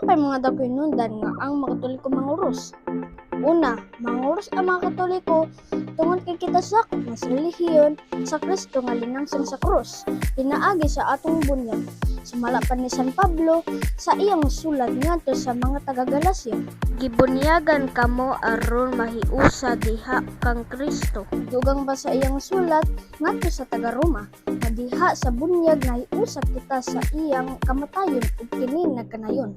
Unsa pay mga dako'y hinungdan nga ang mga Katoliko manguros? Una, manguros ang mga Katoliko tungod kay kita sakop nga sa relihiyon sa Kristo nga linangsang sa krus pinaagi sa atong bunyag. Sumala pa ni San Pablo sa iyang sulat ngadto sa mga taga-Galacia: "Gibunyagan kamo aron mahiusa diha kang Kristo." Dugang pa sa iyang sulat ngadto sa taga-Roma nga diha sa bunyag nahiusa kita sa iyang kamatayon ug kini nagkanayon.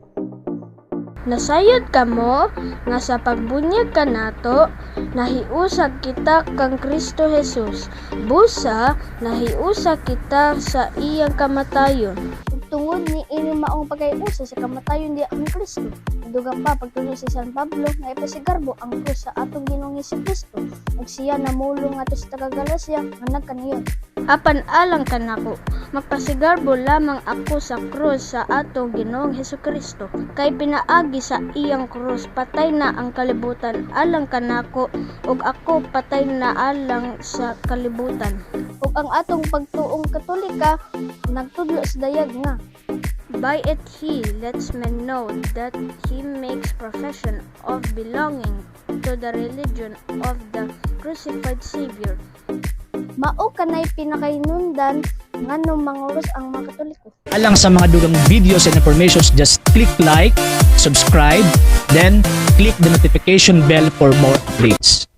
Nasayod kamo nga sa pagbunyag kanato, nahiusa kita kang Kristo Jesus. Busa, nahiusa kita sa iyang kamatayon. Ug tungod ni ini maong pagkahiusa sa kamatayon diha kang Kristo. Dugang pa pagtudlo si San Pablo nga ipasigarbo ang krus sa atong Ginoong Kristo ug siya namulong ngadto sa taga Galacia nga nagkanayon. "Apan alang kanako, magpasigarbo lamang ako sa krus sa atong Ginoong Hesukristo. Kay pinaagi sa iyang krus patay na ang kalibutan alang kanako ug ako patay na alang sa kalibutan." Ug ang atong pagtuong Katolika nagtudlo sa dayag nga "By it he lets men know that he makes profession of belonging to the religion of the crucified Savior." Mao kanay pinakahinungdan nganong manguros ang mga Katoliko. Alang sa mga dugang videos and informations, just click like, subscribe, then click the notification bell for more updates.